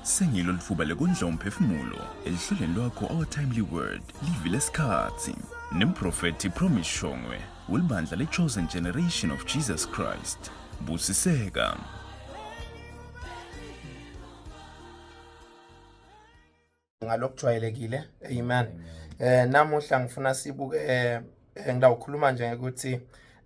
Sengilo litfuba lekondla umphefumulo elihlelweni lwakho Our Timely Word, livi lesikhatsi. Nemprofethi Promise Shongwe welibandla le-Chosen Generation of Jesus Christ. Busiseka. Ngalokujwayelekile, amen. Namuhla ngifuna sibuke, ngidawukhuluma nje ukuthi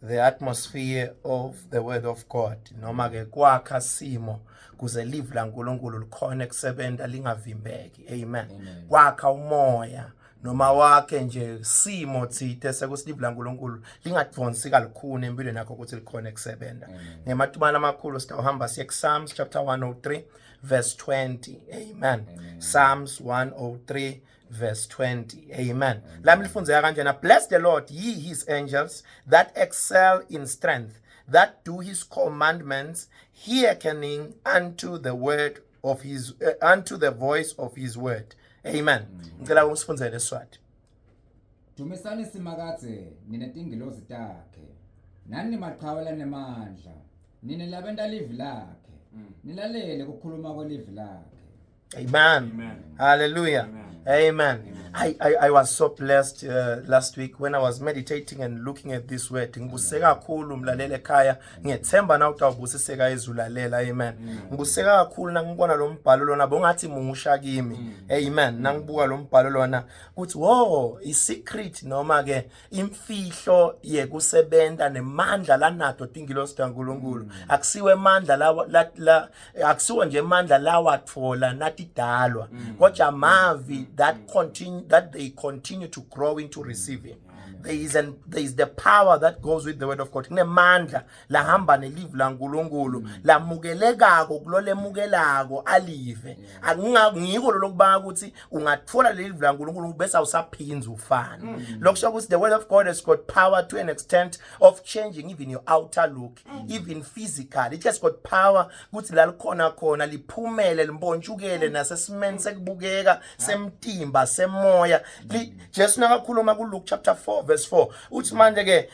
the atmosphere of the word of God, noma ke kwakha simo kuze live laNkulunkulu likhone kusebenta lingavimbeki, amen. Kwakha umoya noma wakhe nje simo thite sekuthi live laNkulunkulu lingadonsi kalukhuni empilweni yakho ukuthi likhone kusebenta. Ngematubane amakhulu sitawuhamba siye Psalms chapter 103 verse 20, amen. Amen. Psalms 103 verse 20, amen. Lami lifundzeka kanjena: Bless the Lord, ye his angels that excel in strength, that do his commandments, hearkening unto the word of his unto the voice of his word. Amen. Ngicela usifundzele Swati. Dumisani Simakadze nine tingilozi takhe, nani maqhawe lanemandla, nine labenta livi lakhe, nilalele kukhuluma kwelivi lakhe. Amen. Amen. Hallelujah. Amen. Amen. I was so blessed last week when I was meditating and looking at this word. Ngibuseka kakhulu mlaleli ekhaya. Ngiyethemba na utawubusiseka ezulalela. Amen. Ngibuseka kakhulu nangibona lo mbhalo lona bongathi musha kimi. Amen. Nangibuka lo mbhalo lona kuthi wo i-secret noma ke imfihlo yekusebenta nemandla lanato tingilosi taNkulunkulu. Akusiwe emandla la, la akusiwo nje emandla lawatfola natidalwa, kodwa mavi that continue, that they continue to grow into receiving. There is the power that goes with the word of God. Kunemandla lahamba nelivi laNkulunkulu lamukelekako kulolemukelako alive. Akungiko lokubanga ukuthi ungathola leli livi laNkulunkulu bese awusaphinzi ufana. Lokusho ukuthi the word of God has got power to an extent of changing even your outer look, even physical. It has got power ukuthi la likhona khona liphumele, limpontshukele nasesimeni sekubukeka semtimba, semoya. Jesu nakakhuluma ku Luke chapter 4 verse 4 uthi manje ke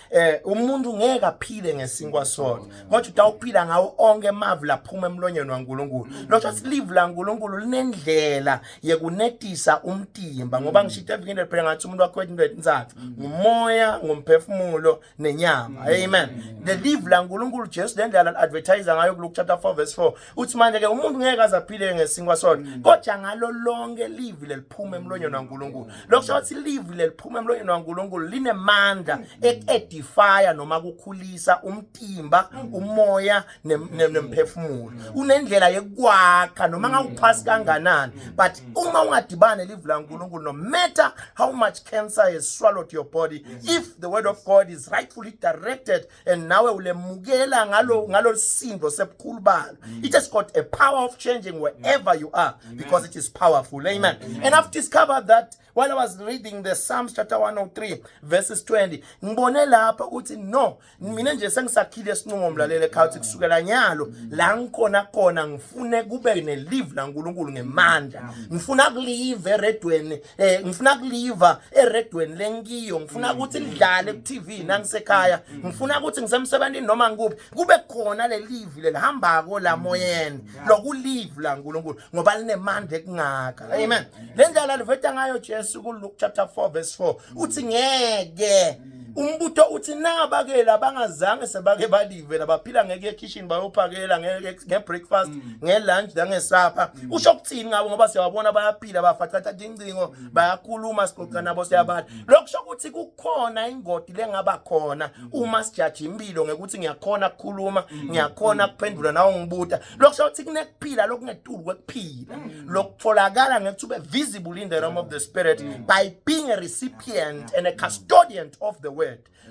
umuntu ngeke aphile ngesinkwa sodwa, kodwa utawuphila ngawo onke emavi laphuma emlonyeni waNkulunkulu. Lokho ukuthi live laNkulunkulu linendlela yekunetisa umtimba, ngoba ngishito evikini phela ngathi umuntu wakho into etintsathu: ngumoya, ngumphefumulo nenyama, amen. The live laNkulunkulu, Jesu le ndlela advertise ngayo ku Luke chapter 4 verse 4, uthi manje ke umuntu ngeke aze aphile ngesinkwa sodwa, kodwa ngalo lonke live leliphuma emlonyeni waNkulunkulu. Lokho ukuthi live leliphuma emlonyeni waNkulunkulu linemandla eku-edifya noma kukhulisa umtimba, umoya nemphefumulo. Unendlela yekwakha noma ngawuphasi kanganani, but uma ungadibane live laNkulunkulu, no matter how much cancer has swallowed your body, if the word of God is rightfully directed and nawe ulemukela ngalo sindo sebukhulu balo, it has got a power of changing wherever you are because it is powerful, amen. And I've discovered that while I was reading the Psalms chapter 103 verses 20. Ngibone lapha ukuthi no, mina nje sengisakhile isinqumo, mlaleli ekhaya, ukuthi kusukela nyalo la ngikhona khona ngifune kube nelive laNkulunkulu ngemandla. Ngifuna kulive eredweni, ngifuna kuliva eredweni lengiyo, ngifuna ukuthi lidlale ku TV nangisekhaya, ngifuna ukuthi ngisemsebenzini noma ngikuphi kube khona le live lelihambako la moyeni lokulive laNkulunkulu, ngoba linemandla ekungaka, amen. Le ndlela liveta ngayo Jesu ku Luke chapter 4 verse 4 uthi ngeke umbuto uthi naba-ke labangazange sebake balive, labaphila ngeke ekhishini bayophakela nge-breakfast, nge-lunch nangesapha, usho ukuthini ngabo? Ngoba siyababona bayaphila, bafacathatha incingo, bayakhuluma, sixoxa nabo, siyabala. Lokho kusho ukuthi kukhona ingodi lengaba khona uma sijaja impilo ngekuthi ngiyakhona ukukhuluma, ngiyakhona ukuphendula nawe ngibuta. Lokho kusho ukuthi kunekuphila lokungetulu kwekuphila lokutholakala ngekuthi ube visible in the realm of the spirit by being a recipient and a custodian of the word.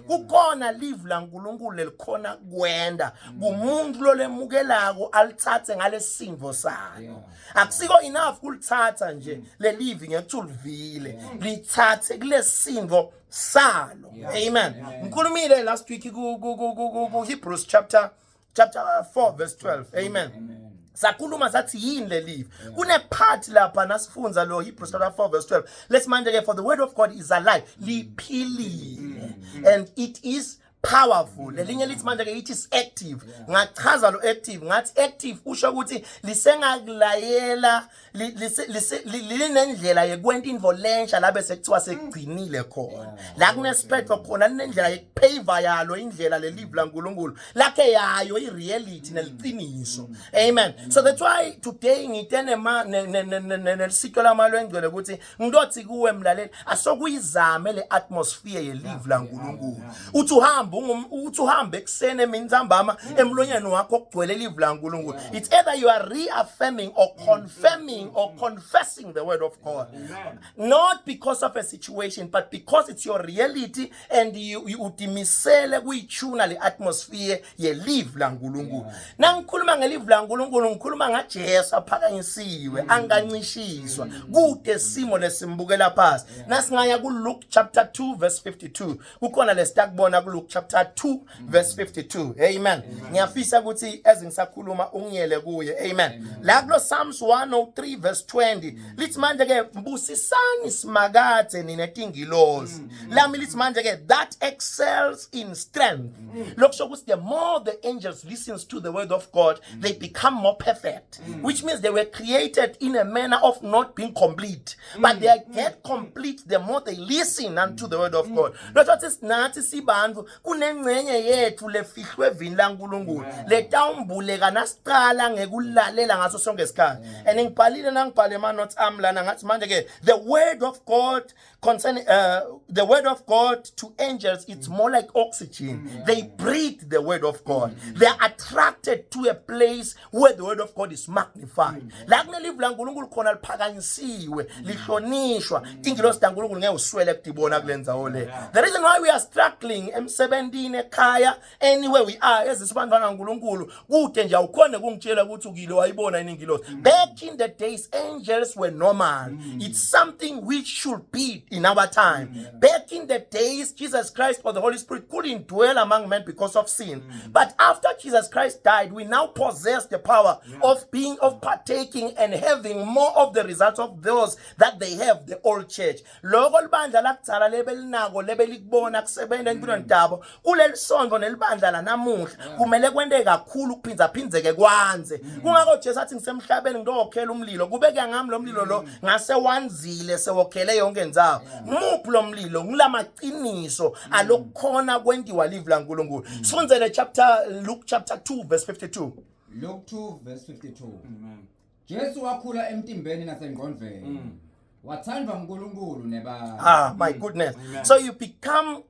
Kukhona live laNkulunkulu lelikhona kwenda kumuntu lolemukelako alithathe ngalesindvo salo. Akusiko enough kulithatha nje lelivi ngekuthi ulivile, lithathe kulesindvo salo, amen. Ngikhulumile last week ku Hebrews chapter 4 verse 12, amen. Sakhuluma sathi yini le live. Kune part lapha nasifunza lo Hebrews chapter 4 verse 12 lesimanje ke: "For the word of God is alive," liphilile, "and it is powerful. Lelinye lithi manje ke it is active. Ngachaza lo active, ngathi active usho ukuthi lisengakulayela, linendlela yekwenta intfo lensha labe sekuthiwa sekugcinile khona la kunesiphetho khona, linendlela yekupave yalo indlela lelive laNkulunkulu lakhe yayo i-reality neliciniso. Amen. So that's why today ngite nelisito lamalo engcwele ukuthi ngilothi kuwe mlaleli, asokuyizame le atmosphere yelive laNkulunkulu. Uthi uhamba uthi uhambe ekuseni, emini, ntambama, emlonyeni wakho kugcwele live laNkulunkulu. It's either you are reaffirming or confirming or confessing the word of God, not because of a situation, but because it's your reality and you utimisele kuyithuna le atmosphere yelive laNkulunkulu. Nangikhuluma ngelive laNkulunkulu, ngikhuluma ngaJesu aphakanyisiwe, angancishiswa kude simo lesimbukela phasi. Nasingaya ku Luke chapter 2 verse 52, kukhona lesitakubona ku Luke chapter 2 verse 52. Amen. Ngiyafisa ukuthi ezingisakhuluma ungiyele kuye. Amen. La kulo Psalms 103 verse 20 lithi manje ke, "Busisani Simakadze nina tingilozi." Lami lithi manje ke, "That excels in strength." Lokusho ukuthi the more the angels listens to the word of God, they become more perfect, which means they were created in a manner of not being complete, but they get complete the more they listen unto the word of God. Lotho ukuthi nathi sibantu kunengcenye yethu lefihlwe evini laNkulunkulu letawumbuleka nasicala ngekulalela ngaso sonke isikhathi. And ngibhalile, nangibhale ama notes ami lana, ngathi manje ke the word of God concerning the word of God to angels, it's more like oxygen. They breathe the word of God. They are attracted to a place where the word of God is magnified. La kunelive laNkulunkulu khona liphakanyisiwe, lihlonishwa, tingilosi taNkulunkulu ngeke uswele kudibona kulendzawo le. The reason why we are struggling emsebentini, ekhaya, anywhere we are ezisibantwana kaNkulunkulu, kude nje awukhona kungitshela ukuthi ukile wayibona yini ingilosi. Back in the days, angels were normal. It's something which should be in our time. Back in the days, Jesus Christ or the Holy Spirit couldn't dwell among men because of sin, but after Jesus Christ died, we now possess the power of being, of partaking and having more of the results of those that they have, the old church. Loko libandla lakudzala lebelinako, lebelikubona kusebenza empilweni tabo, kuleli sonto nelibandla lanamuhla kumele kwente kakhulu, kuphinza phinzeke kwanze. Kungako Jesu athi, "Ngisemhlabeni ngiyokhela umlilo, kube kuya ngami lo mlilo lo ngase wanzile sewokhele yonke indzawo." Muphi lo mlilo? Ngilamaqiniso alokukhona kwentiwa live laNkulunkulu. Sifundzele chapter Luke chapter 2 verse 52. Luke 2 verse 52. Jesu wakhula emtimbeni nasengqondweni. Wathandwa uNkulunkulu nebantu. Ah, my goodness. So you become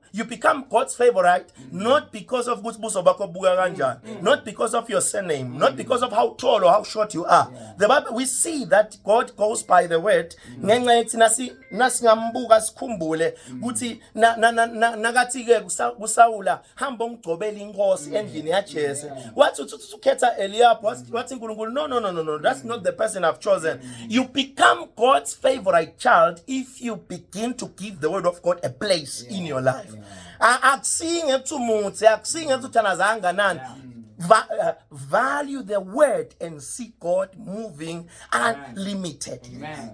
God's favorite not because of ukuthi buso bakho buka kanjani, not because of your surname, not because of how tall or how short you are. The Bible, we see that God goes by the word. Ngenxa yethi nasi nasingambuka sikhumbule ukuthi nakathi ke kuSawula, "Hamba ungigcobele inkosi endlini yaJese." Wathi uthi ukhetha Eliab, wathi uNkulunkulu, "No, no, no, no, no, that's not the person I've chosen." You become God's favorite child if you begin to give the word of God a place in your life. Akusinge ukuthi umuthi, akusinge ukuthi uthanaza kanganani. Value the word and see God moving unlimited.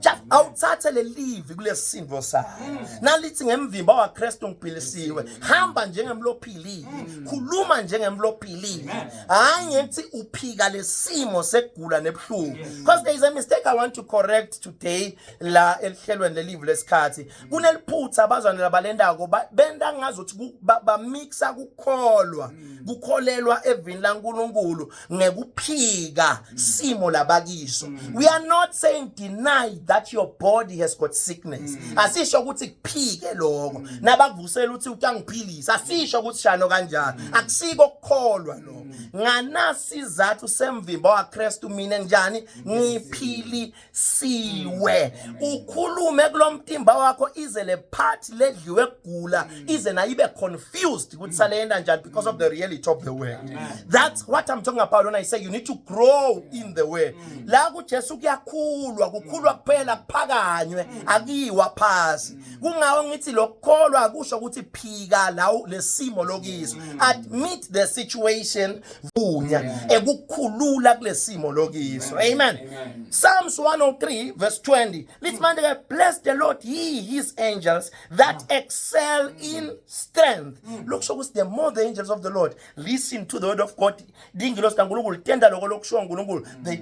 Just awuthathe le live kulesindvo sakho nalithi, "Ngemvimba waKristu ngiphilisiwe." Hamba njengemlophilile, khuluma njengemlophilile, hayi ngethi uphika lesimo sekugula nebuhlungu. Because there is a mistake I want to correct today la elihlelweni lelive lesikhathi. Kuneliphutha abazwane labalendako, benda ngazuthi bamixa kukholwa, kukholelwa evini laNkulunkulu ngekuphika simo labakiso. We are not saying deny that your body has got sickness. Asisho ukuthi kuphike lokho. Nabakuvusela uthi utangiphilisa, asisho ukuthi shano kanjani. Akusiko ukukholwa lokho. Nganasizathu semvimba waKristu mina njani ngiphilisiwe. Ukhulume kulomtimba wakho ize le part ledliwe kugula ize nayo ibe confused ukuthi salenda njani because of the reality of the word. That's what I'm talking about when I say you need to grow in the word. La kuJesu kuyakhulwa, kukhulwa kuphela, kuphakanywe, akiwa phasi. Kungawo ngithi lokukholwa akusho ukuthi phika la lesimo lokiso. Admit the situation. Vunya ekukhulula kulesimo lokiso. Amen. Psalms 103 verse 20 lithi manje ke, "Bless the Lord, ye his angels that excel in strength." Lokusho ukuthi the more the angels of the Lord listen to the word of God, tingilosi kaNkulunkulu tenda lokho lokushiwo uNkulunkulu, they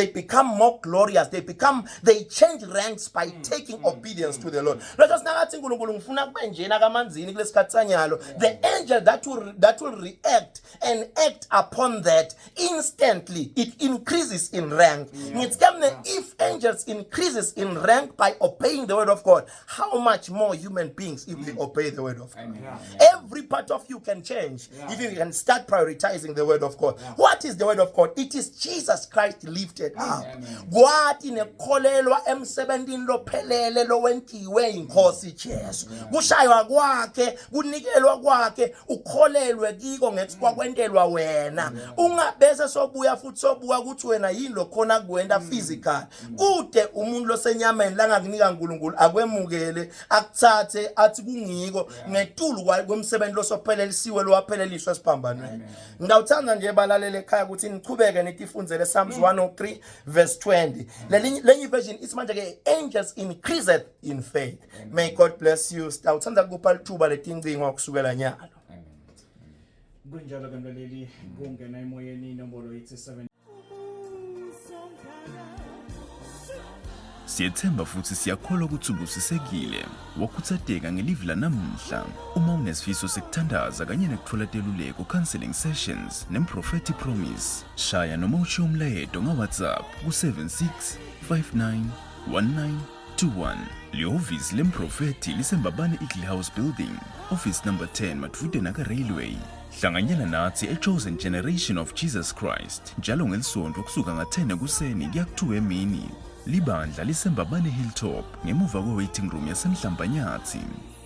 become more glorious, they change ranks by taking obedience to the Lord. Letho sinakathi uNkulunkulu ngifuna kube njena kamanzini kulesikhathi sanyalo, the angel that will react and act upon that instantly, it increases in rank. Ngithi ke mne, if angels increases in rank by obeying the word of God, how much more human beings if they obey the word of God? Every part of you can change if you can start prioritizing the word of God. What is the word of God? It is Jesus Christ lifted up. Kwathi nekukholelwa emsebentini lophelele lowentiwe inkosi Jesu, kushaywa kwakhe, kunikelwa kwakhe, ukholelwe kiko ngethi kwakwentelwa wena. Ungabese sobuya futhi sobuka ukuthi wena yini lokhona kuwenta physical kude. Umuntu losenyameni langakunika uNkulunkulu akwemukele, akuthathe, athi kungiko ngetulu kwemsebenzi losophelelisiwe, lowapheleliswa esiphambanweni. Ngiyawuthanda nje, balalele ekhaya, ukuthi nichubeke nitifundzele Psalms 103 verse 20. Lelinye, lenye version ithi manje ke, "Angels increaseth in faith." May God bless you. Sitawuthanda kupha lithuba letincingo kusukela nyalo. Kunjalo ke mlaleli, kungena emoyeni inombolo ithi 7. Siyethemba futhi siyakholwa ukuthi ubusisekile, wakhuthazeka ngelivi lanamuhla. Uma unesifiso sekuthandaza kanye nekutfola teluleko, counseling sessions nemprofethi Promise, shaya noma ushiye umlayeto nga-WhatsApp ku-76 59 19 21. Lihhovisi lemprofethi liseMbabane Eagle House Building, office number 10, madvute naka-railway. Hlanganyela nathi e-Chosen Generation of Jesus Christ njalo ngelisonto kusuka nga-10 ekuseni kuya ku-2 emini. Libandla liseMbabane Hilltop, ngemuva kwe-waiting room yaseMhlambanyathi.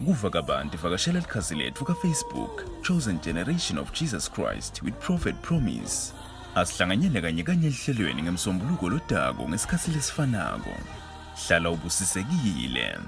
Kuva kabanti, vakashela likhasi letfu ka-Facebook, Chosen Generation of Jesus Christ with Prophet Promise. Asihlanganyele kanye kanye elihlelweni ngemsombuluko lodako ngesikhathi lesifanako. Hlala ubusisekile.